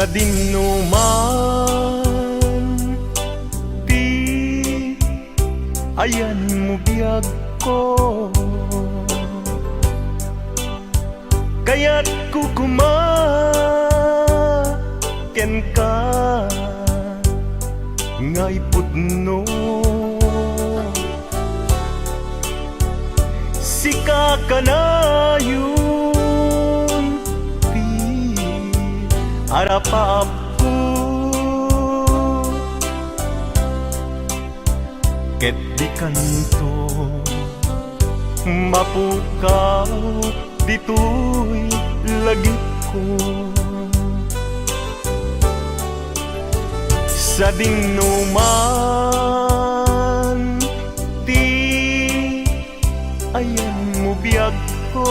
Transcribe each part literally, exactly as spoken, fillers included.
Sadinoman ti ayanmo biagko, kayatko koma kenka nga ipudno. Sika kanayon ti arapaapko, ket dikanto mapukaw ditoy lagipko. Sadinoman ti ayanmo biagko,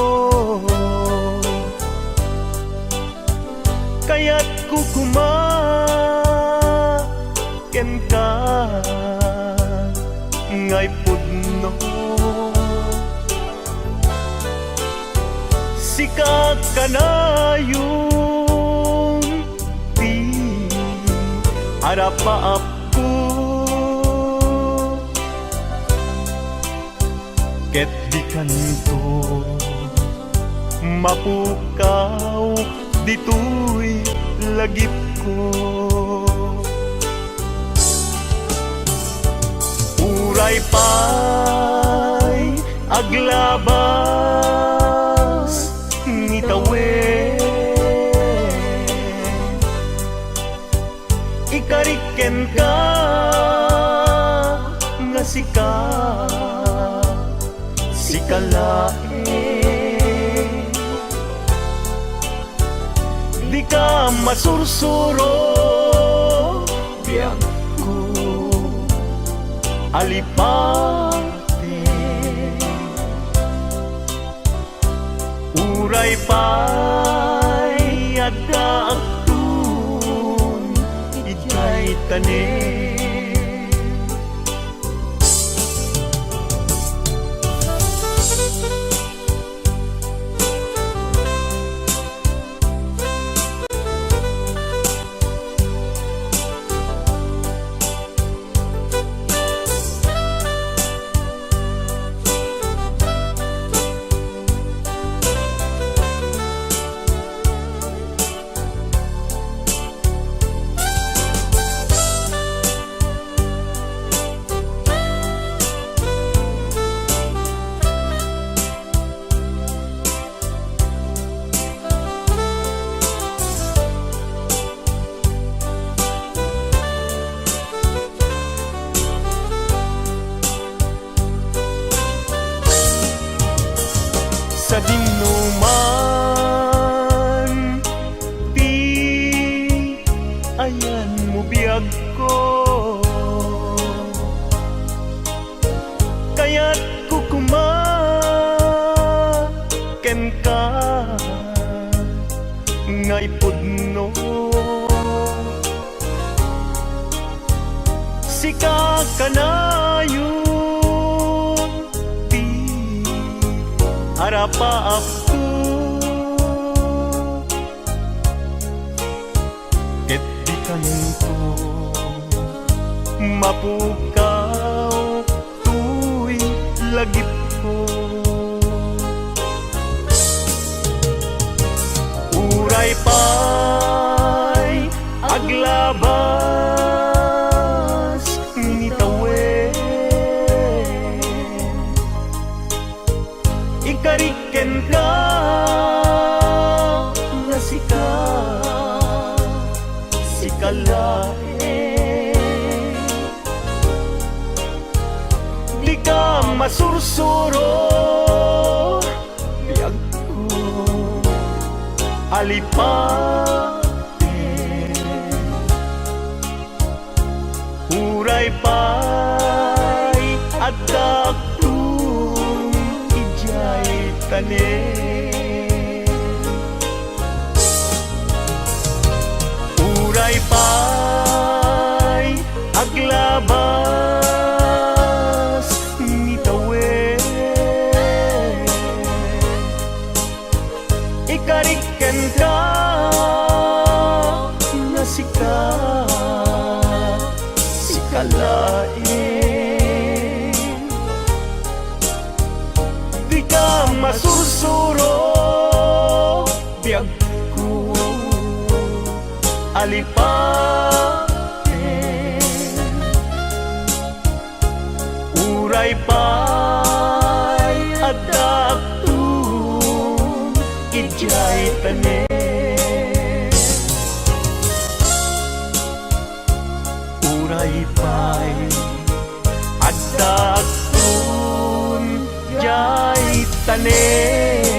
kayatko koma kenka nga ipudno. Sika kanayon ti arapaapko, ket dikanto mapukaw ditoy lagipko. Uray pay aglabas ni tawen, ikarik kenka nga sika, sika laeng. Dika masursuro, biagko, alipate. Uray pay addaakton idiay tanem. Sadinoman ti ayanmo biagko, kayatko koma kenka nga ipudno. Sika kanayon ti arapaapko, ket dikanto mapukaw toy lagipko. Uray pay aglabas ni tawen, ikarik kenka nga sika, sika laeng. Dika masursuro, biagko, alipate. Uray pay addaakton idiay tanem. Uray pay aglabas ni tawen, ikarik kenka Sika, sika laeng. Dika masursuro, biagko, alipaten. Uray pay addaakton idiay tanem. Uray pay addaakton diay tanem.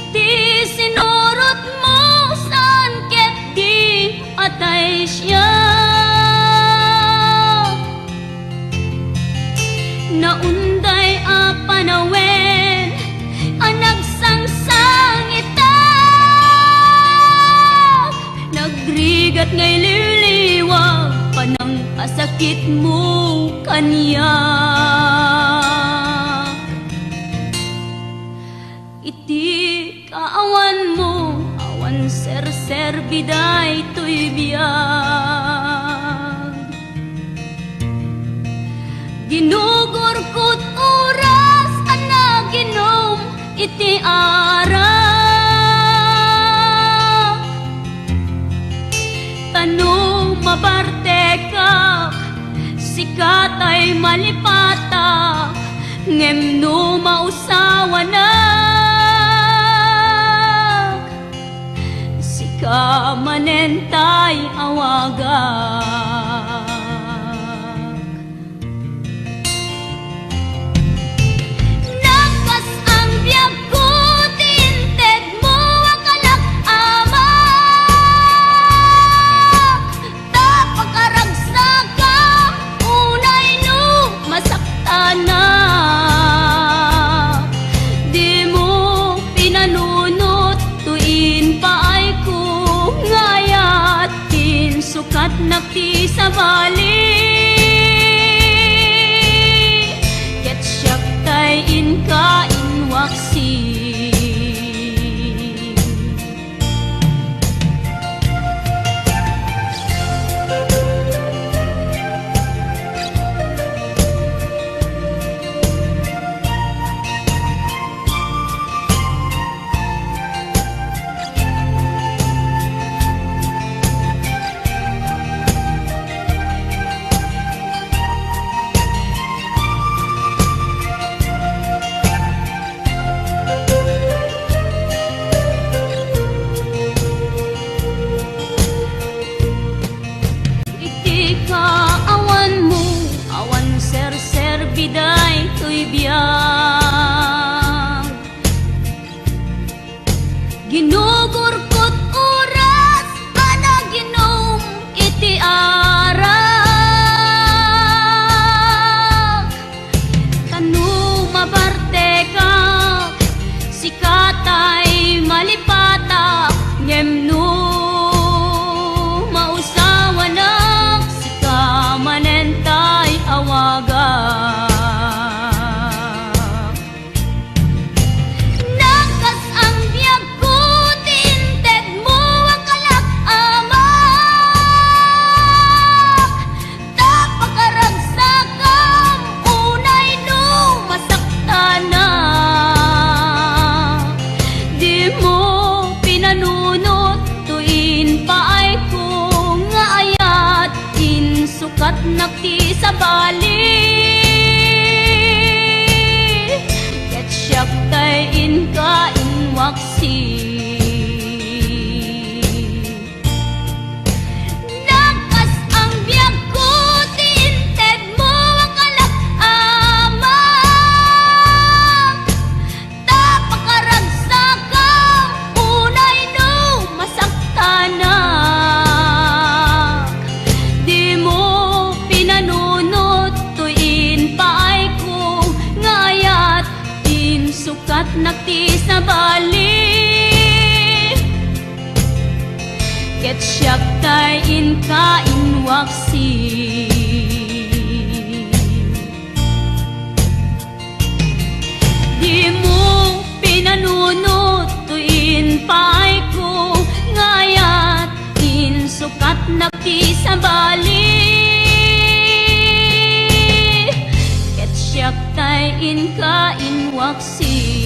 Ti sinurotmo saan ket di atay siak. Naunday a panawen a nagsangsangitak, nagrigat nga ililiwag panangkasakitmo kaniak. Iti kaawanmo, awan serserbi daytoy biag. Ginugurkot oras a naginom iti arak. Ta no mabartekak, sika tay malipatak, ngem no mausawanak, sika manen tay awagak. Nakas-ang biagko ti intedmo a kalak, Ama. Ta pakaragsakam unay no masaktanak. Dimo pinanunot toy impaayko nga ayat. Insukatnak ti sabali, ket siak tay inka inwaksi. Iti kaawanmo, awan serserbi daytoy biag. Ginugurkot oras a naginom iti arak. Ta no mabartekak, sika tay malipatak, ngem no mausawanak, sika manen tay awagak. Nakas-ang biagko ti intedmo a kalak, Ama. Ta pakaragsakam unay no masaktanak. Dimo pinanunot toy impaayko nga ayat. Insukatnak ti sabali, ket siak tay inka inwaksi. Nakas-ang biagko ti intedmo a kalak, Ama. Ta pakaragsakam unay no masaktanak. Dimo pinanunot toy impaayko nga ayat. Insukatnak ti sabali, ket siak tay inka inwaksi. Dimo pinanunot toy impaayko nga ayat. Insukatnak ti sabali, ket siak tay inka inwaksi.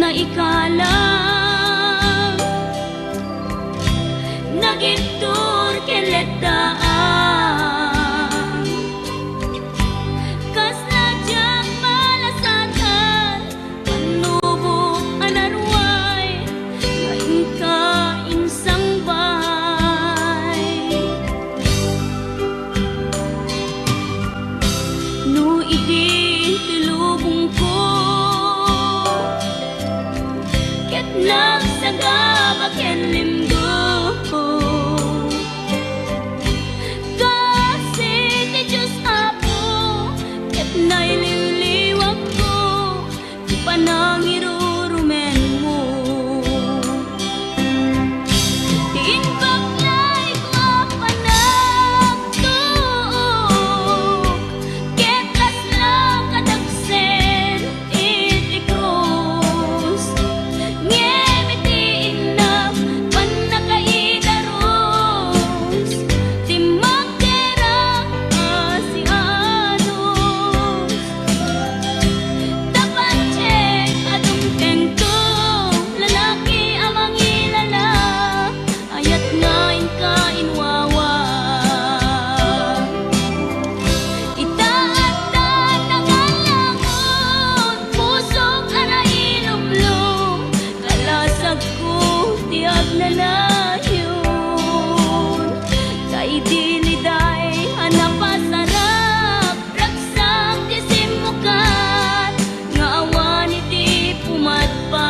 Ikalang nagibtur ken letdaan, kasla diak malasatan, pannubok a naruay nga inka insangbay. No idi ti lubongko, ket nagsagaba ken limgo, kasi ti Dios Apo ket nailiwliwakko ti panangirurumenmo. Ti imbaklayko a panagtuok, ket kasla kadagsen iti krus. Ngem iti innak pannakaidarus, dimmakkerak a sianus. Tapattek a dumtengto, lalaki a mangilala, ayat nga inka inwawa. Ita adda nangalangon, pusok a nailumlom, kalasagko ti agnanayon. Ta idi liday a napasarak, ragsak ti simmukat nga awan iti pumadpad.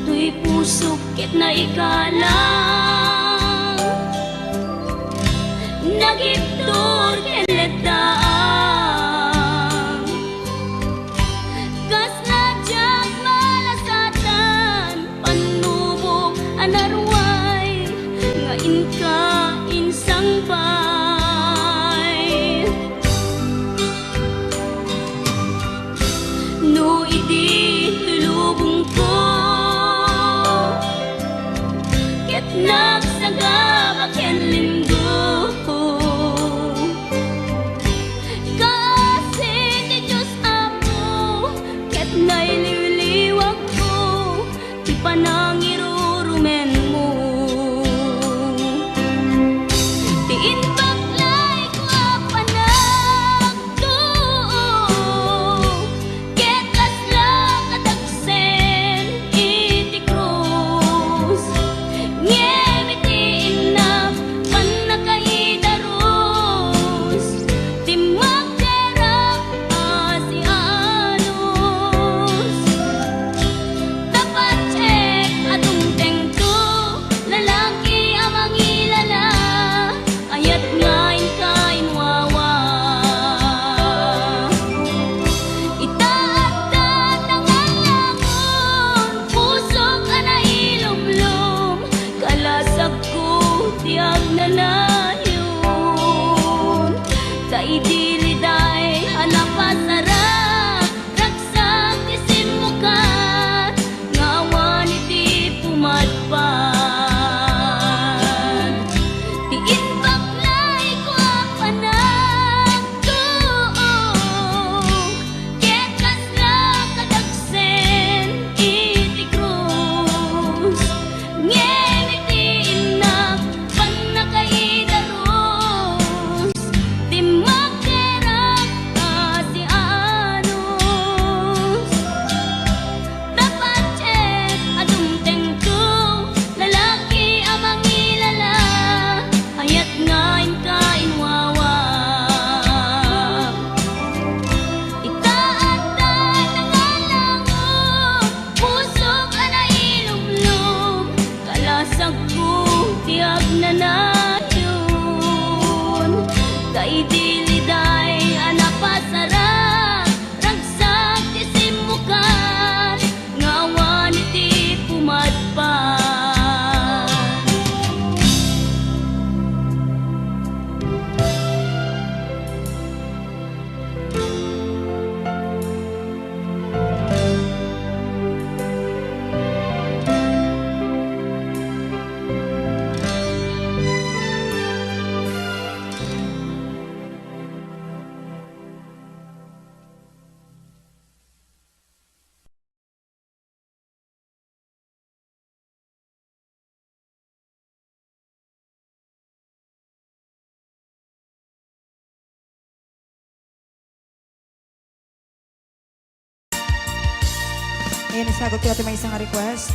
Toy pusok ket naikalang, nagibtur ken letdaan. Kasla diak malasatan, pannubok a naruay nga inka insangbay. No idi ti lubongko, ket nagsagaba ken limgo, kasi ti Dios Apo ket nailiwliwakko ti panangirurumenmo. Ti imbaklayko a panagtuok, ket kasla kadagsen iti krus. Ngem iti innak pannakaidarus, dimmakkerak a sianus. Tapattek a dumtengto, lalaki a mangilala, ayat nga inka inwawa. Ita adda nangalangon, pusok a nailumlom, kalasagko ti agnanayon. Ta idi liday a napasarak, ragsak ti simmukat nga awan iti pumadpad. Ti imbaklayko a panagtuok, ket kasla kadagsen iti krus. Ngem iti innak pannakaidarus, dimmakkerak a sianus. Tapattek a dumtengto, lalaki a mangilala, ayat nga inka inwawa. Ita adda nangalangon, pusok a nailumlom, kalasagko ti agnanayon. Ta idi liday a napasarak, ragsak ti simmukat nga awan iti pumadpad. Ken isagutko daytoy maysa nga request.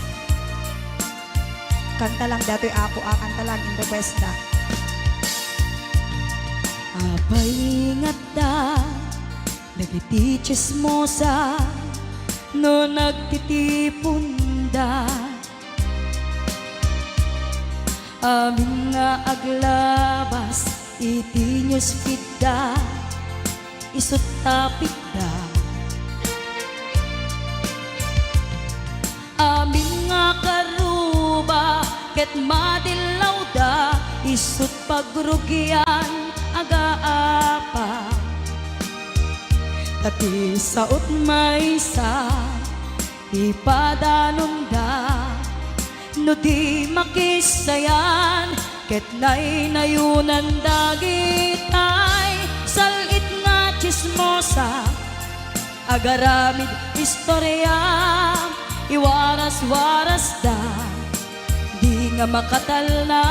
Kanta lang daytoy, Apo, a, kanta lang in request da. Apay ngarud dagiti tsismosa no nagtitipunda? Amin nga aglabas iti newsfeed da, isut' tapikda. Amin nga karuba ket madillawda, isut' pagrugian agaapa. Ta ti sao't maysa, ipadanonda no di makisayan, ket naynayonan dagitay sal-it nga tsismosa, agaramid istoria, iwaras-warasda. Di nga makatalna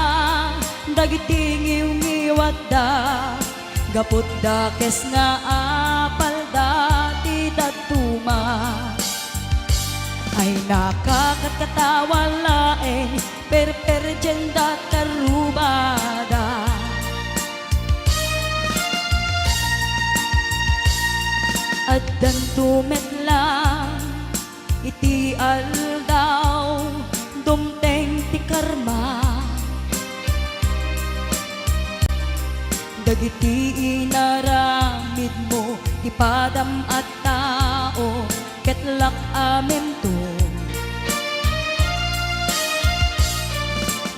dagiti ngiwngiwatda, gapu dakes nga apalda ti dadduma. Ay, nakakatkatawa laeng, perperdienda, karubada. Addanto met lang iti aldaw, dumteng ti karma. Dagiti inaramidmo ti padam a tao, ket lak-amento.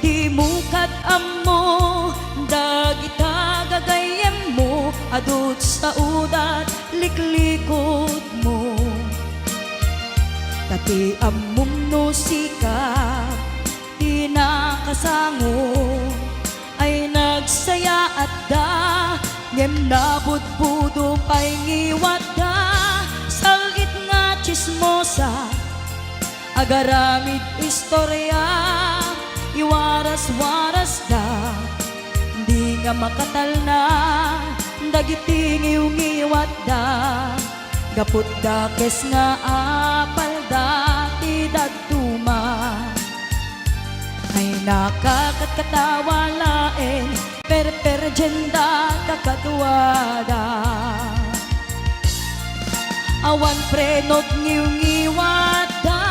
Dimo kad-ammo dagita gagayyemmo, adu ti saodat liklikotmo. Ta ti ammom no sika ti nakasango, ay nagsayaatda, ngem nabudbudo pay ngiwatda, sal-it nga tsismosa, agaramid istoria, iwaras-warasda. Di nga makatalna dagiti ngiwngiwatda, gapu dakes nga apalda ti dadduma. Ay, nakakatkatawa laeng, perperdienda, kakaduada. Awan preno ti ngiwngiwatda,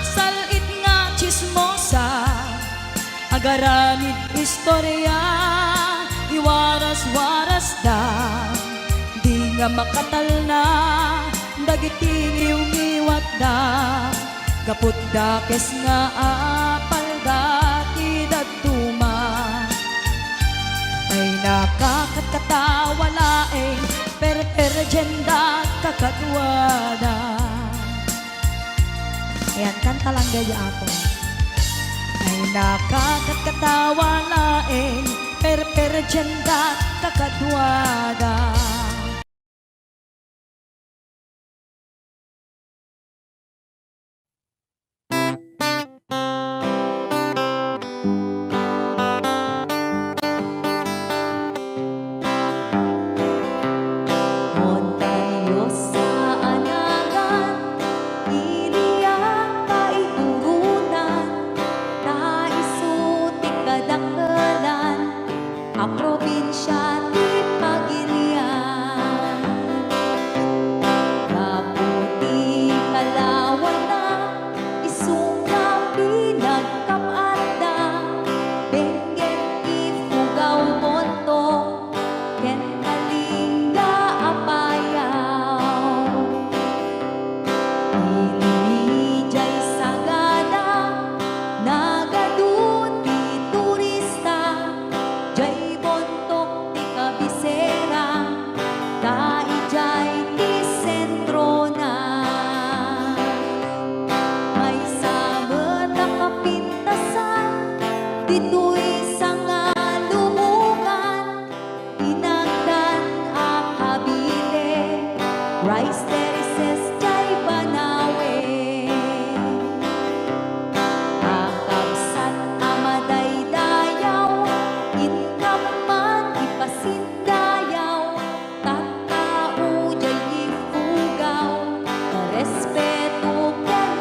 sal-it nga tsismosa, agaramid istoria, iwaras-warasda. Di nga makatalna dagiti ngiwngiwatda, gapu dakes nga apalda ti dadduma. Ay, nakakatkatawa laeng, perperdienda, kakaduada. Ayan, kanta lang dayta, Apo. Ay, nakakatkatawa laeng, perperdienda, kakaduada. Montañosa a nagan, iliak a iturunan, ta isu ti kadakelan a probinsia ti Pagilian. Gapu ti kalawana, isu nga pinagkap-atda, Benguet, Ifugao, Bontoc, ken Kalinga, Apayao. Idiay sagada, nagadu ti turista, diay Bontoc ti kabisera, ta idiay ti sentrona. Maysa met a kapintasan ditoy Sangaluhugan, inagdan a kabile, rice terraces diay banawen. Kakabsat a madaydayaw, inkam man ipasindayaw, tattao diay Ifugao, respeto ken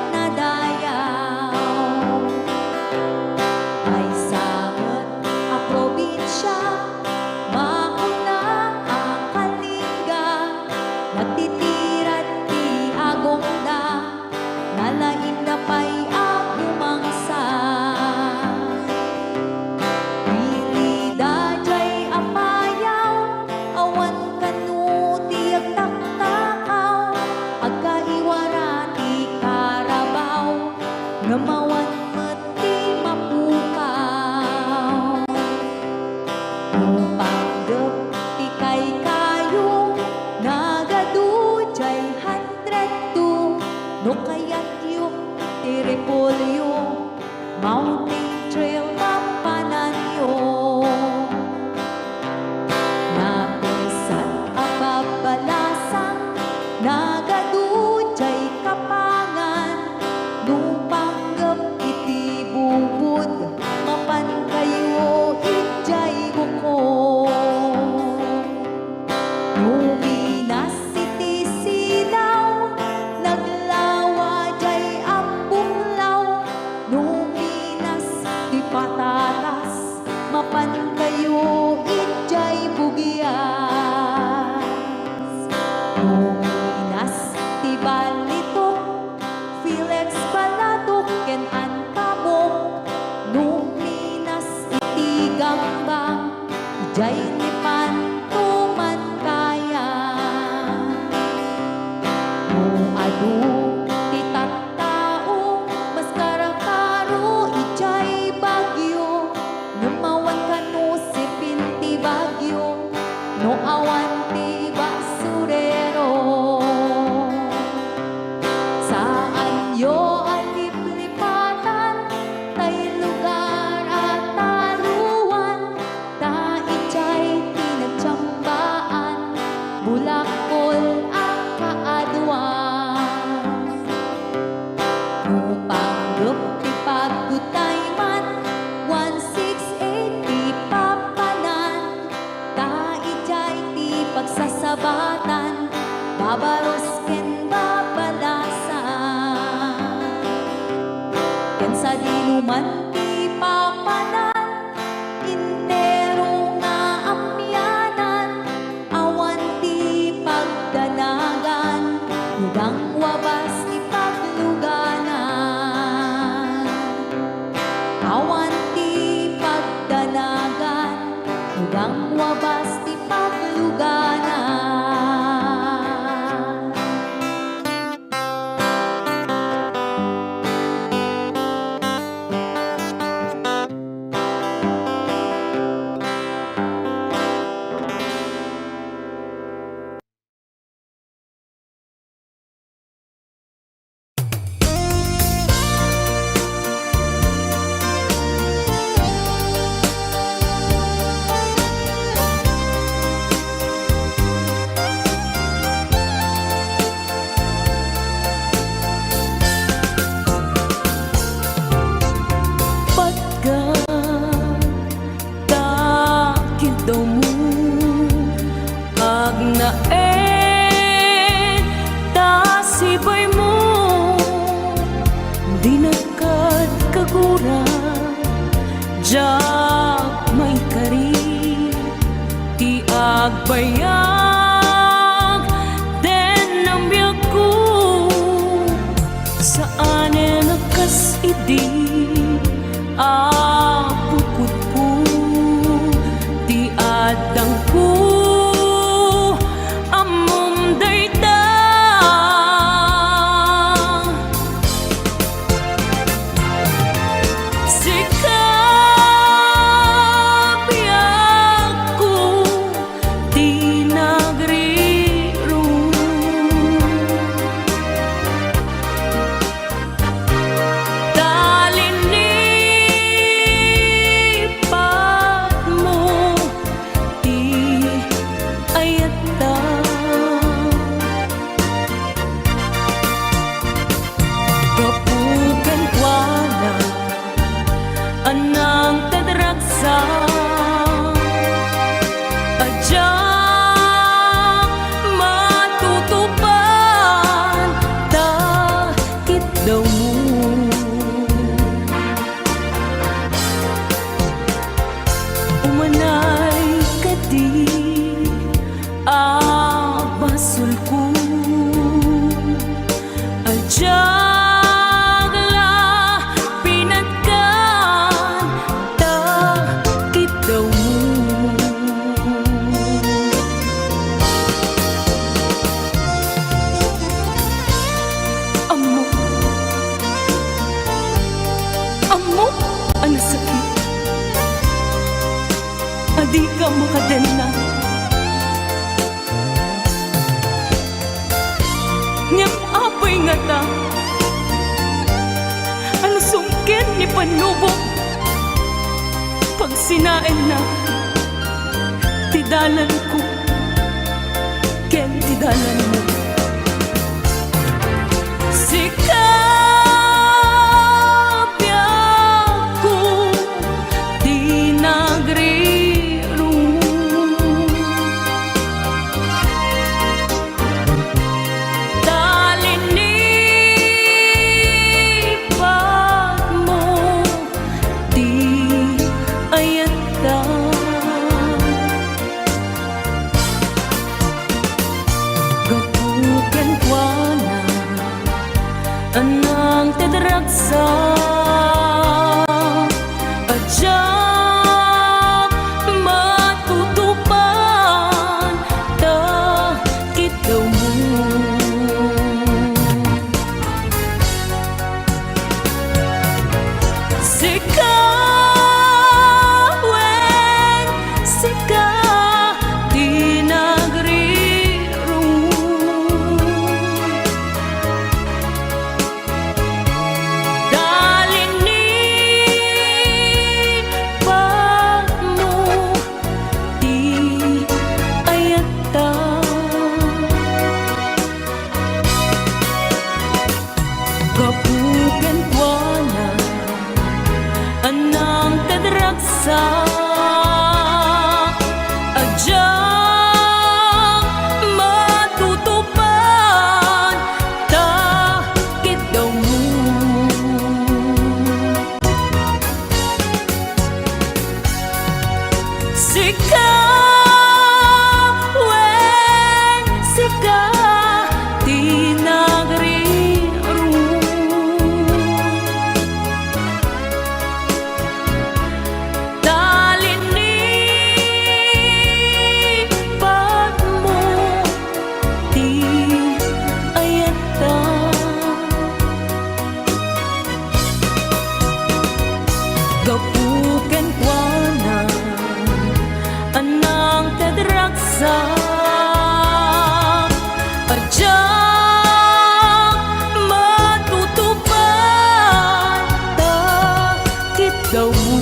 Bang, idiay ni Panto man kaya. No adu ti tattao, mas karakaro idiay Baguio. No awan kano sirpin ti Baguio, no awan ti basurero. Saanyo a liplipatan tay lugar a taruan, ta idiay ti nagtsambaan, bulakol a kaaduan. No panggep ti pagkutayman, one six eight ti papanan, ta idiay ti pagsasabatan, babaros ken babalasan. Ken sadiluman ti papanan, intero nga amianan, awan ti pagdanagan, idang wabas ti pagluganan. Awan ti pagdanagan, idang wabas ti pagluganan. Patga ta kiddawmo, agnaed ta sibaymo, dinak kad kagura, diak maikari ti agbayag den biagko. Saanen a kas idi a pukotko ti addangko, ammom dayta. Sika, biagko, ti nagrirong. Ta linipatmo ti ayatta. Gapu kenkuana, anang tadragsa, a diak matutupan ta kiddawmo. Umanay kadi a basolko, a diak la pinatgan ta kiddawmo. Ammok, ammok a nasakit a dika makadenna. Ngem apay ngata a nasumken ni Pannubok, pagsinaenna ti dalanko ken ti dalanmo. Sika, biagko, ti nagrirong. Ta linipatmo ti ayatta. Gapu Ika, wen sika ti nagrirud. Ta linipatmo ti ayanta. Gapu kenkuana a nangted ragsak a diak matutupad ta kiddawmo.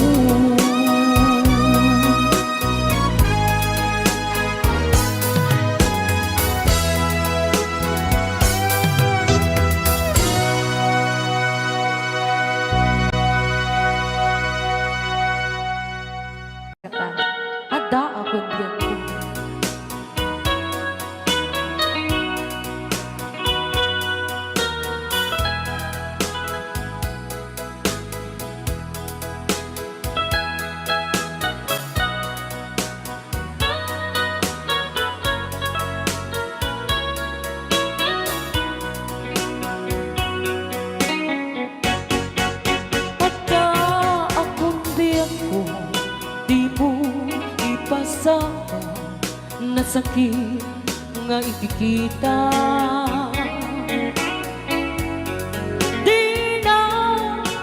Adda a kundianko. Adda a kundianko, dimo ipasama, nasakit nga iti kita. Dina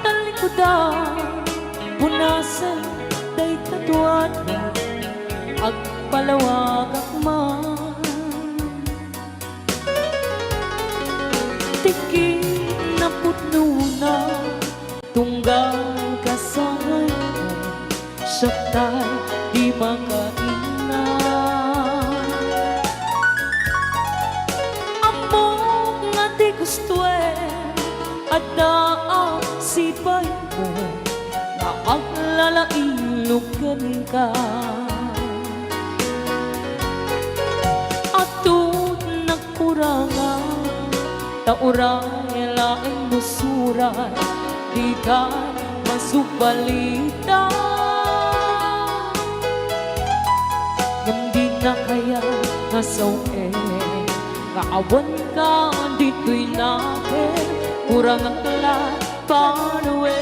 talikudan, punasen dayta tuadda, agpalawagak man. Ti kinapudnona, tunggal kasangaymo, siak tay di makainna. Ammok nga ti gustoem, adda a sipaymo, nga aglalaing no kenka. Adu ti nagkurangan, ta uray laeng no surat, dika masubalitan. Ngem dina kayat nga sawen nga awanka ditoy nakem, kurangak la panawen.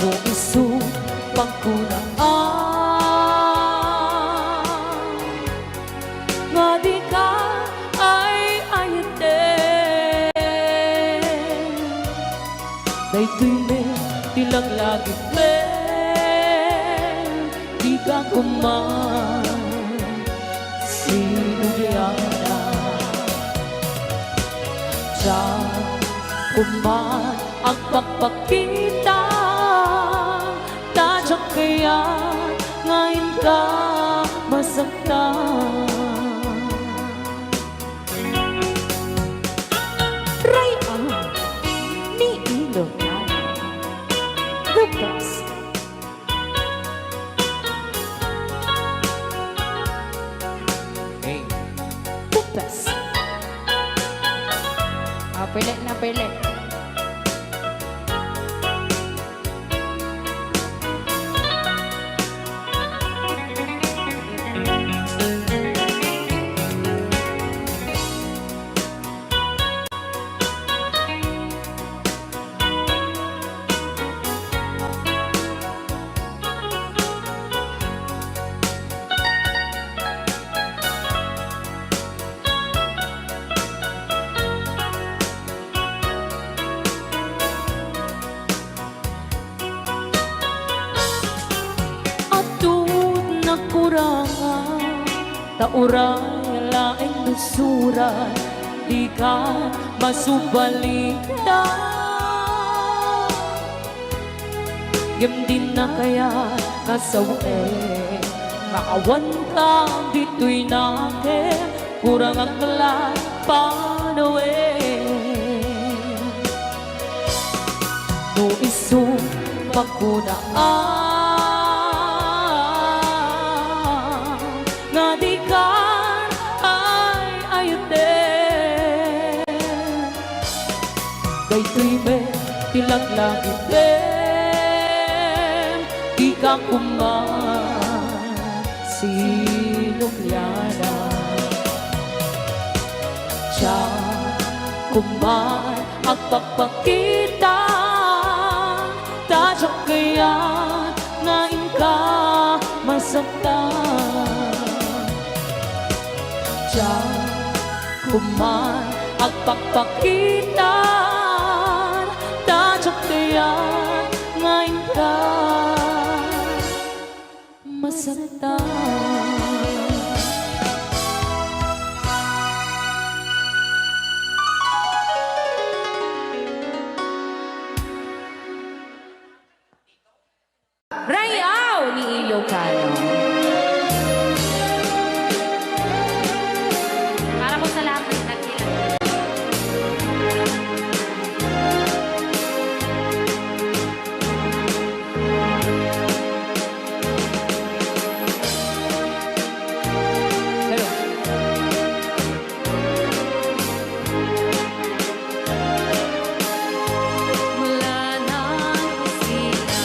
No isu pagkunaan nga dika ay-ayaten, daytoy met ti laglagipem. Dika koma sinubliana. Diak koma agpakpakita, ta diak kayat nga inka masaktan. Ray-an ni Ilocano. The best. Hey. Kumpas. Ah, pili na, pili. Adu ti nagkurangan, ta uray laeng no surat, dika masubalitan. Ngem dina kayat nga sawen nga awanka ditoy nakem, kurangak la panawen. No isu pagkunaan nga dika ay-ayaten, daytoy met ti laglagipem. Dika kuman sinubliana. Diak kuman agpakpakita, ta diak kayat nga inka masaktan. Diak kuman agpakpakita, ta diak kayat nga inka masaktan. Ray-aw ni Ilocano. Para po sa lahat ng nagkilala. Hello. Mula ng kusina,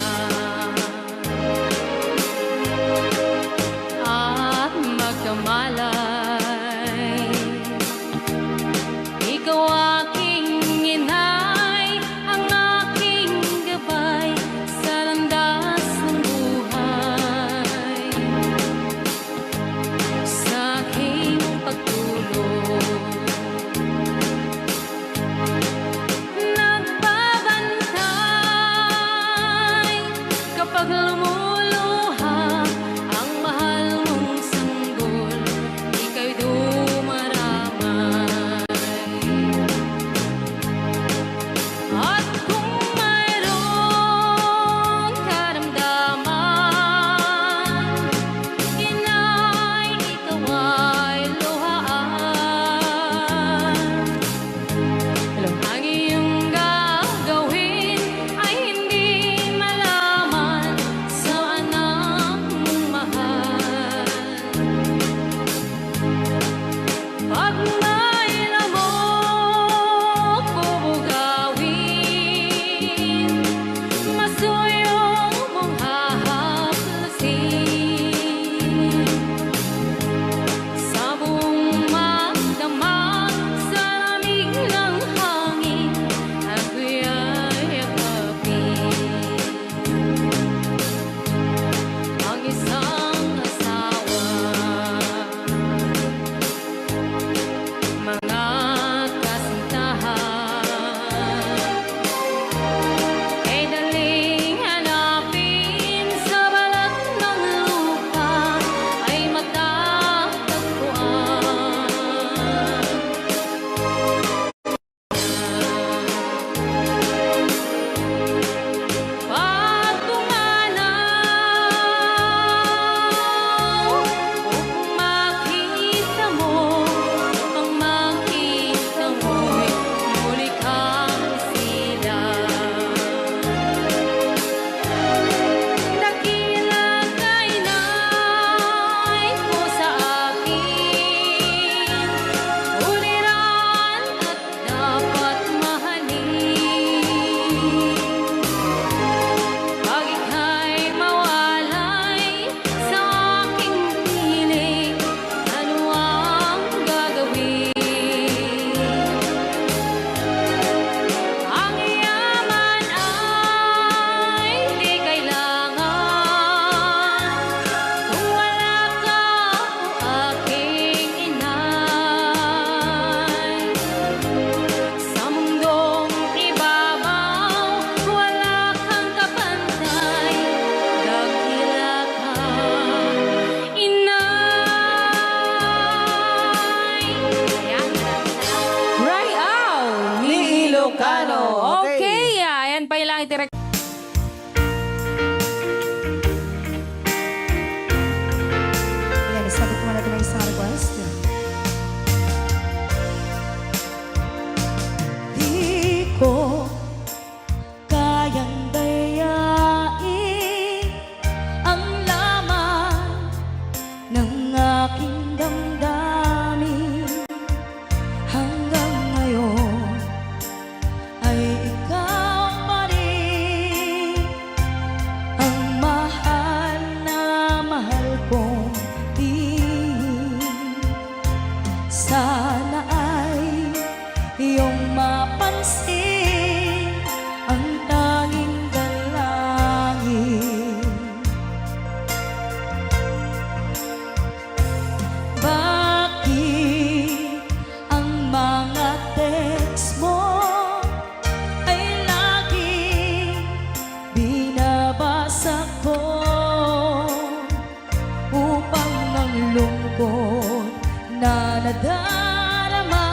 na nadarama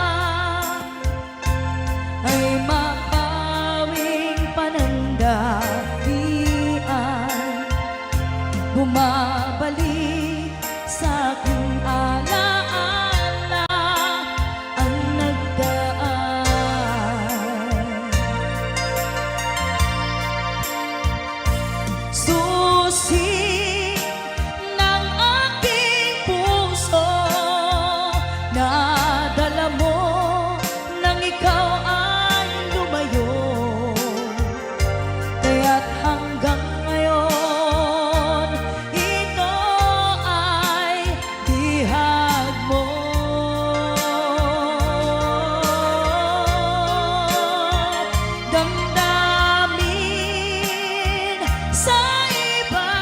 ay mapawing panandalian. Bumabalik sa aking alaala ang nagdaan. Susi ng aking puso, nadala mo nang ikaw ay lumayo. Kaya't hanggang ngayon, ito ay bihag mo. Damdamin sa iba,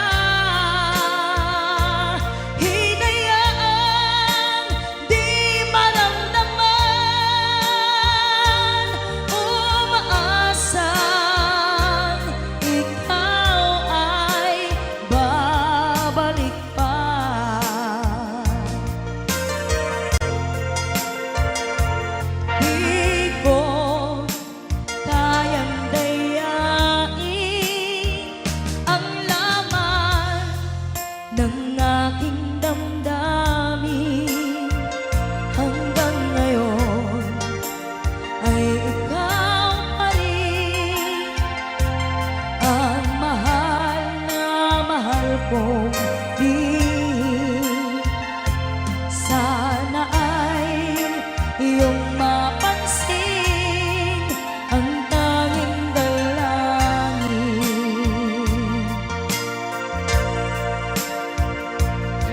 hinayaan di maramdaman, umaasang ikaw ay babalik pa. Di ko kayang dayain ang laman ng aking damdamin. Hanggang ngayon ay ikaw pa rin ang mahal na mahal kong lihim. Sana ay iyong mapansin ang tanging dalangin.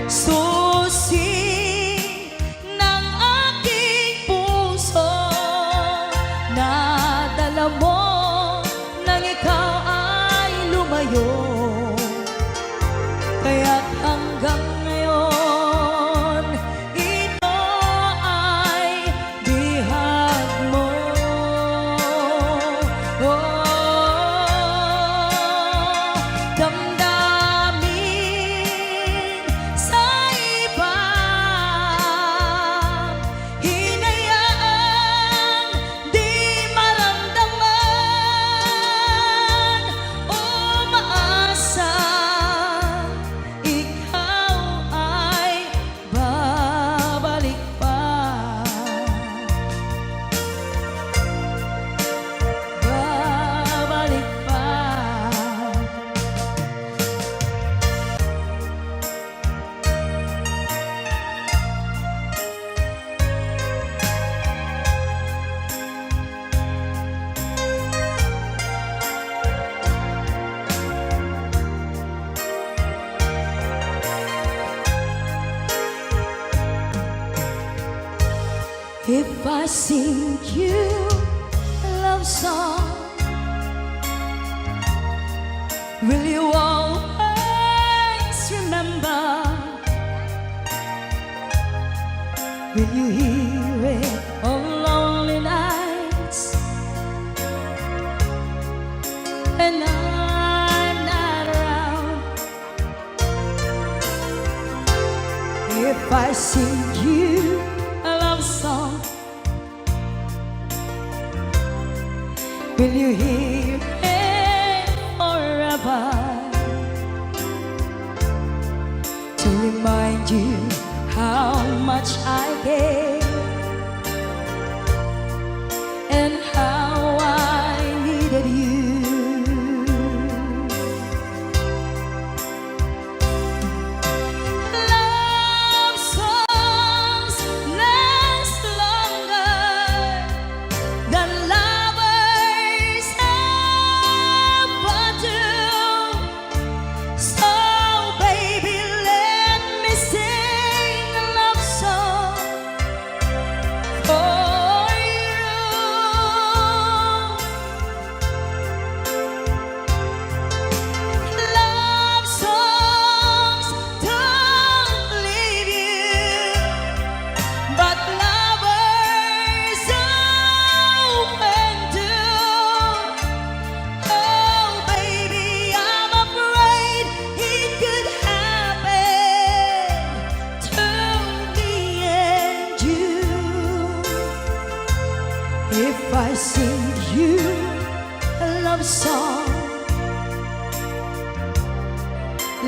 Susi ng aking puso, nadala mo nang ikaw ay lumayo. Kaya't hanggang ngayon, ito ay bihag mo. Oh, damdamin sa iba, hinayaan di maramdaman, umaasa ikaw ay babalik pa. Babalik pa. If I sing you a love song, will you always remember? Will you hear it on lonely nights when I'm not around? If I sing you a love song, will you hear it forever? To remind you how much I care and how I needed you. Love songs last longer than lovers ever do. So, baby, let me sing a love song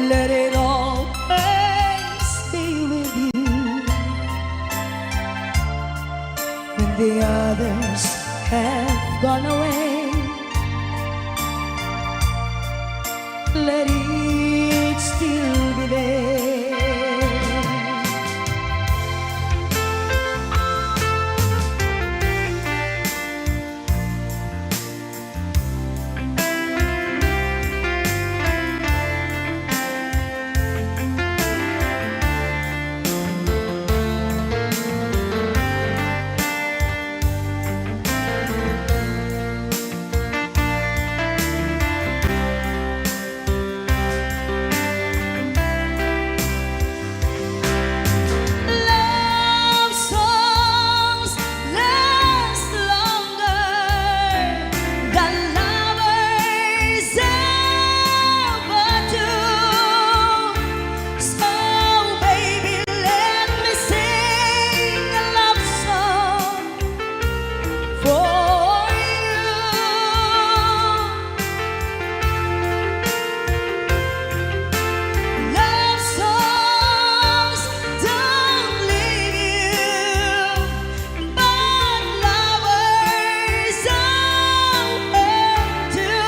Let it always be with you. When the others have gone away, let it still be there. Love songs last longer than lovers ever do. So, baby, let me sing a love song for you. Love songs don't leave you, but lovers always do.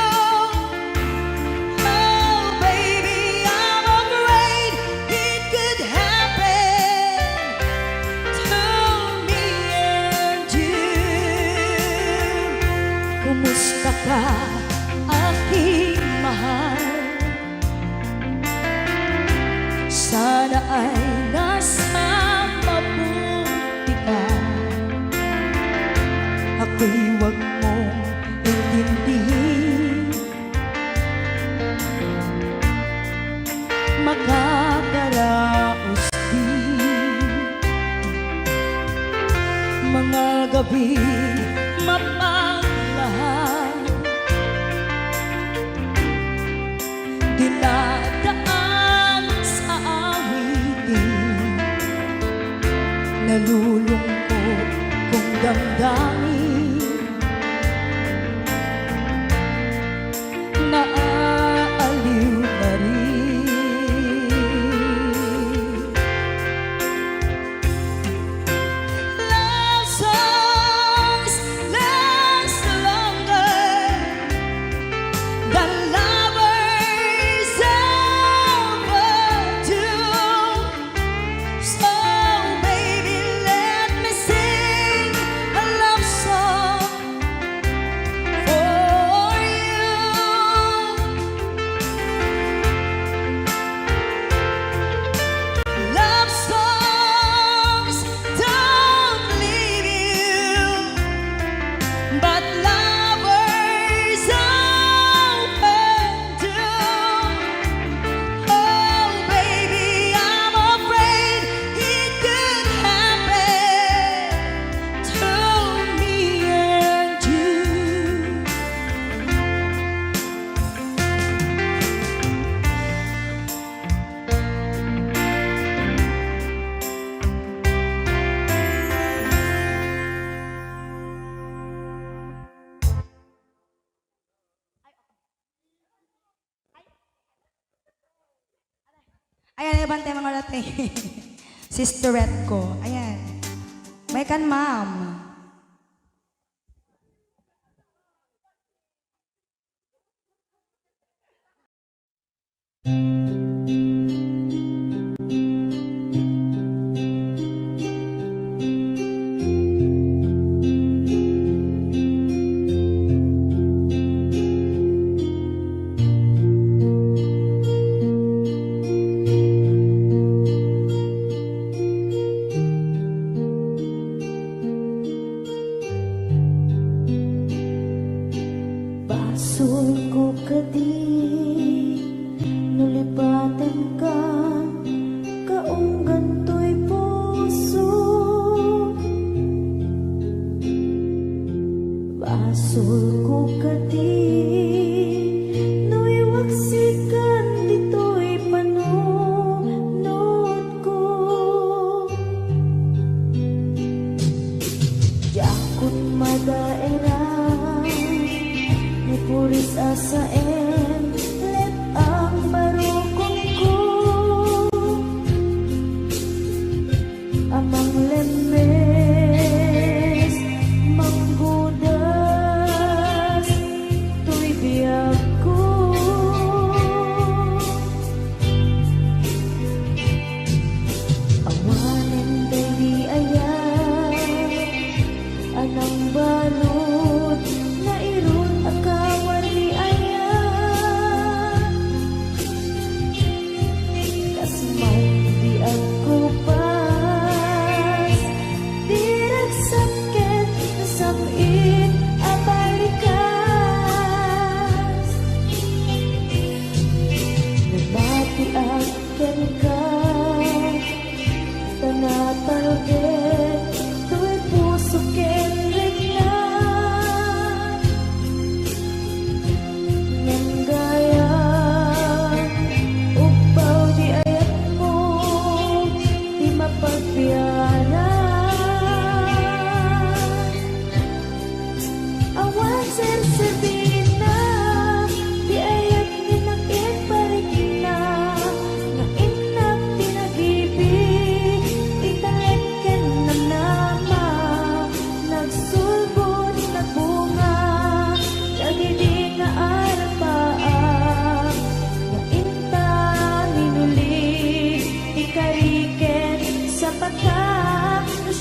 Oh, baby, I'm afraid it could happen to me and you. Kumusta ka, aking mahal? Sana ay nasa mabuti ka. Ako'y wag mong intindihin. Makakaraos din. Mga gabi mapaglahan, dinadaan sa awitin. Nalulungkot kong damdamin. Naaaliw na rin. Love songs last longer than lovers ever do. So, baby, let me sing a love song for you. Love songs don't leave you, but lovers often do. Oh, baby, I'm afraid it could happen to me and you. Ayan, ayan, bantay mga rate. Sisterette ko. Ayan. May kan, ma'am.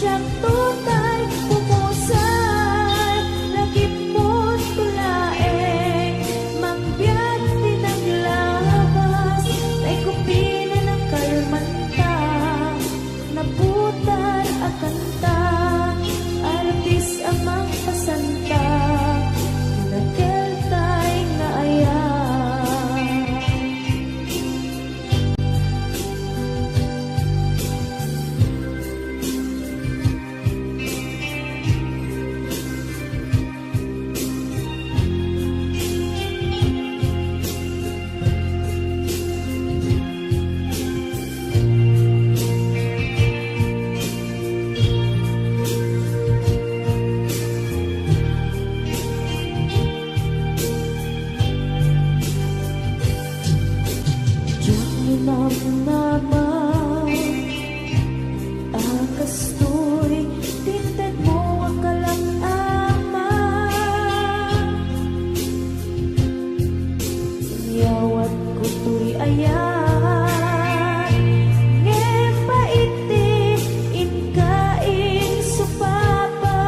Siakto tay pumusay, lagipmonto laeng, mangbiag ti naglabas, tay kupinen a kalmanta, naputar a kanta, artis a mangpasanta, nakeltay nga ayat. Diak namnama a kastoy ti intedmo a kalak-ama. Inyawatko toy ayat, ngem pait ti inka insupapa.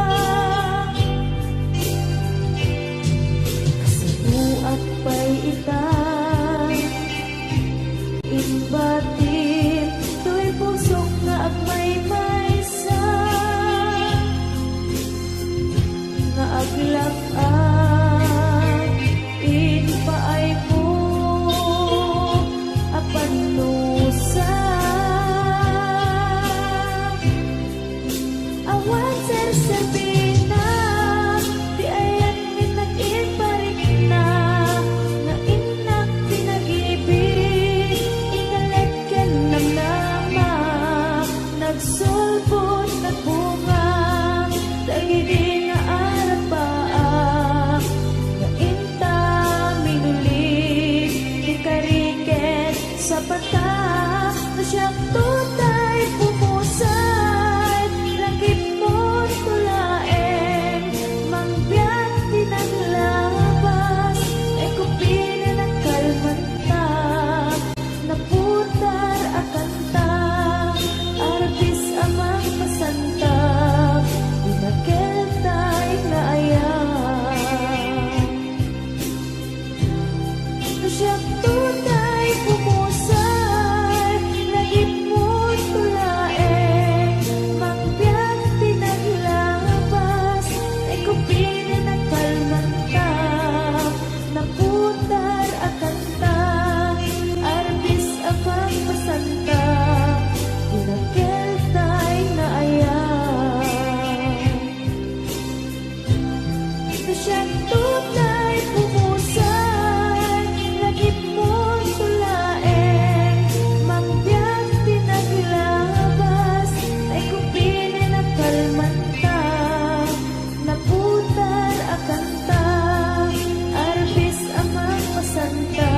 Kasibuak pay ita, imbatim toy pusok nga agmaymaysa, nga aglak-ak impaaymo a pannusa. Awan serserbina ti ayanmi nag-imparikna, nga innak ti nag-ibig, inalek ken namnama, nagsulbod, nagbunga, dagidi nga arapaak, nga inta minuli ti kari ken sapata. No siakto tay pumusay, lagipmonto laeng, mangbiag ti naglabas, tay kupinen a kalmanta, naputar a kanta, artis a mangpasanta, ti nakeltay nga ayat. No siakto tay pumusay, lagipmonto laeng, mangbiag ti naglabas, tay kupinen a kalmanta, naputar a kanta, artis a mangpasanta, ti nakeltay nga ayat. No siakto tay pumusay, lagipmonto laeng, mangbiag ti naglabas, tay kupinen a kalmanta, naputar a kanta, artis a mangpasanta,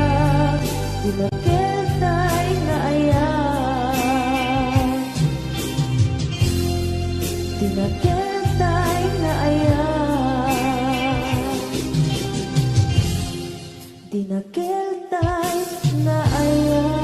ti nakeltay nga ayat. Ti nakeltay nga ayat. Ti nakeltay nga ayat.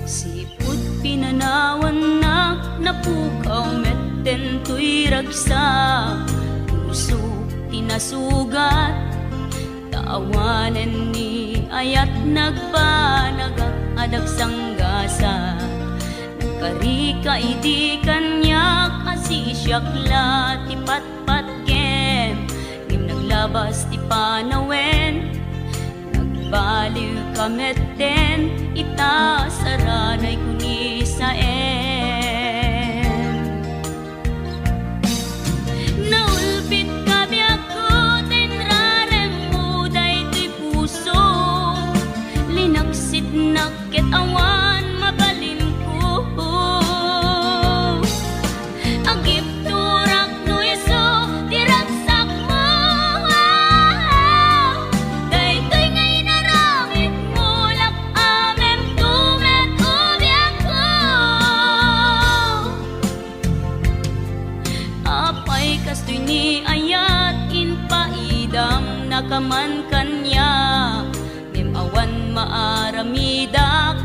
Sipud pinanawanna, napukaw metten toy ragsak. Puso ti nasugat, ta awanen ni ayat nagbanagak a dagsanggasak. Nagkarika idi kaniak a sisiak la ti patpatgem, ngem naglabas ti panawen. Nagbaliwka metten, ita saranayko ni Saem. Naulpitka biagko ta inraremmo daytoy puso. Linaksitnak ket awan mabalinko. Agibturak no isu ti ragsakmo. Daytoy nga inaramidmo, lak-, ka man kaniak, ngem awan maaramidak.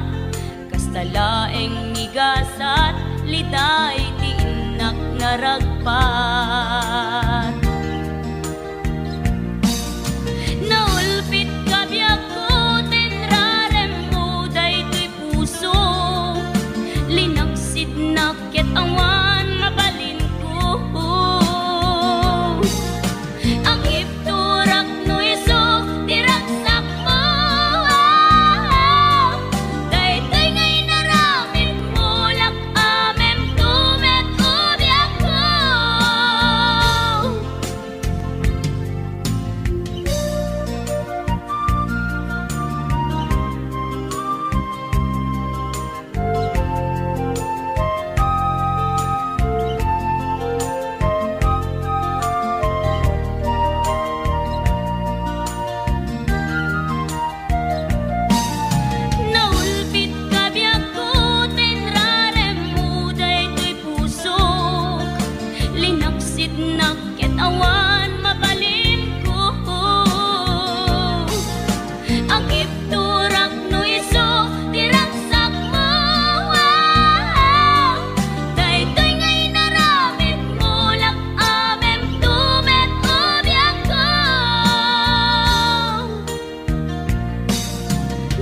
Kasta laeng ni gasat, liday ti innak naragpat. Naulpitka biagko, tinraremmo daytoy puso. Linaksidnak ket awan mabalinko. Agibturak no isu ti ragsakmo. Daytoy nga inaramidmo, lak-amemto met o biagko. Naulpitka biagko, tinraremmo daytoy pusok. Linaksidnak ket awan mabalinko. Agibturak no isu ti ragsakmo. Daytoy nga inaramidmo, lak-amemto met o biagko.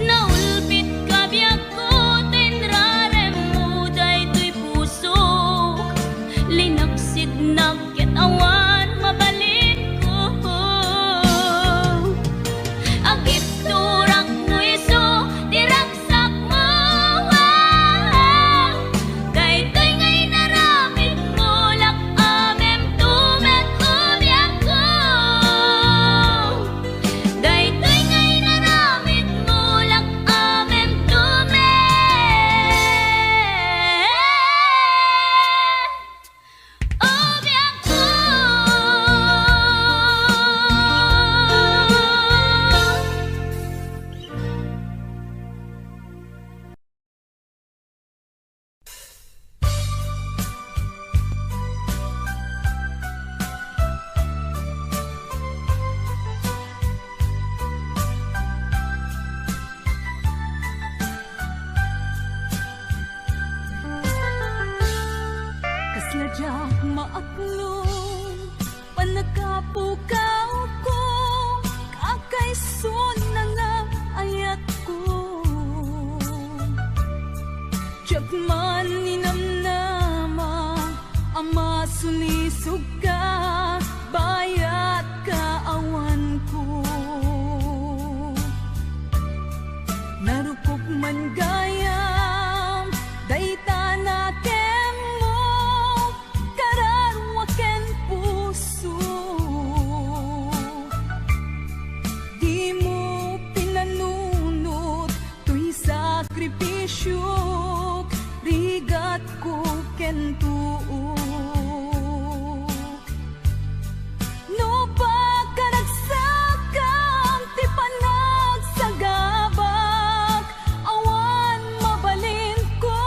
Naulpitka biagko, tinraremmo daytoy pusok. Linaksidnak ket awan mabalinko. Agibturak no isu ti ragsakmo. Daytoy nga inaramidmo, lak-amemto met o biagko. Daytoy nga inaramidmo, lak-amemto met o biagko. Kasla diak maakno, pannakapukawko, kakaisunna nga ayatko. Diak man ninamnama a masulisogka, bayat kaawanko. Narukop man gayam dayta nakemmo, kararua ken puso. Dimo pinanunot toy sakripisiok, rigatko ken tuok. No pakaragsakam ti panagsagabak, awan mabalinko.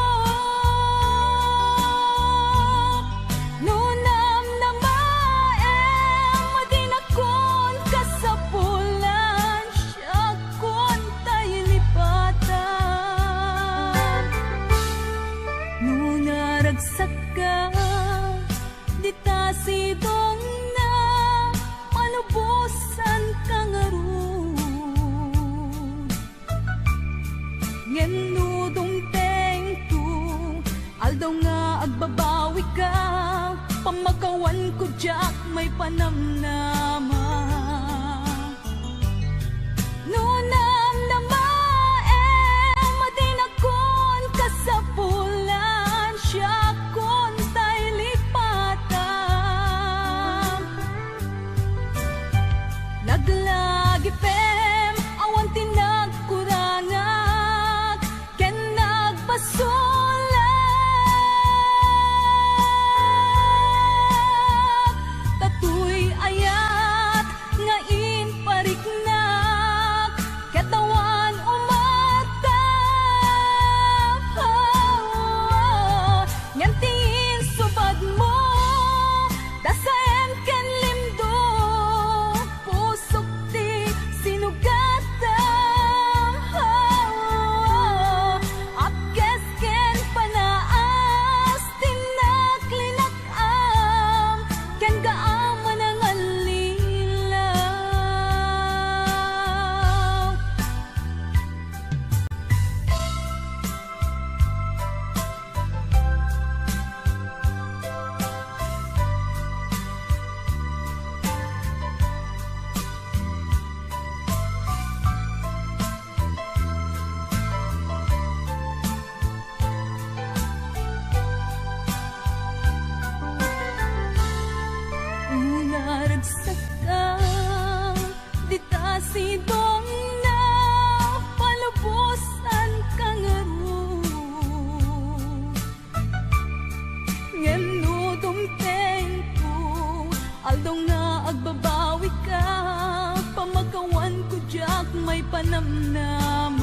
No namnamaem, dinakon kasapulan, siakon tay lipatan. No naragsakka, dita sidongna, malubosanka ngarud. Ngem no dumtengto, aldaw nga agbabawika, pammakawanko diak maipanamnama. No namnamaem, dinakon kasapulan, siakon tay lipatan. Laglagipem, awan ti nagkurangak ken nagpasulak. Ta toy aya Ka, pamakawanko diak maipanamnama.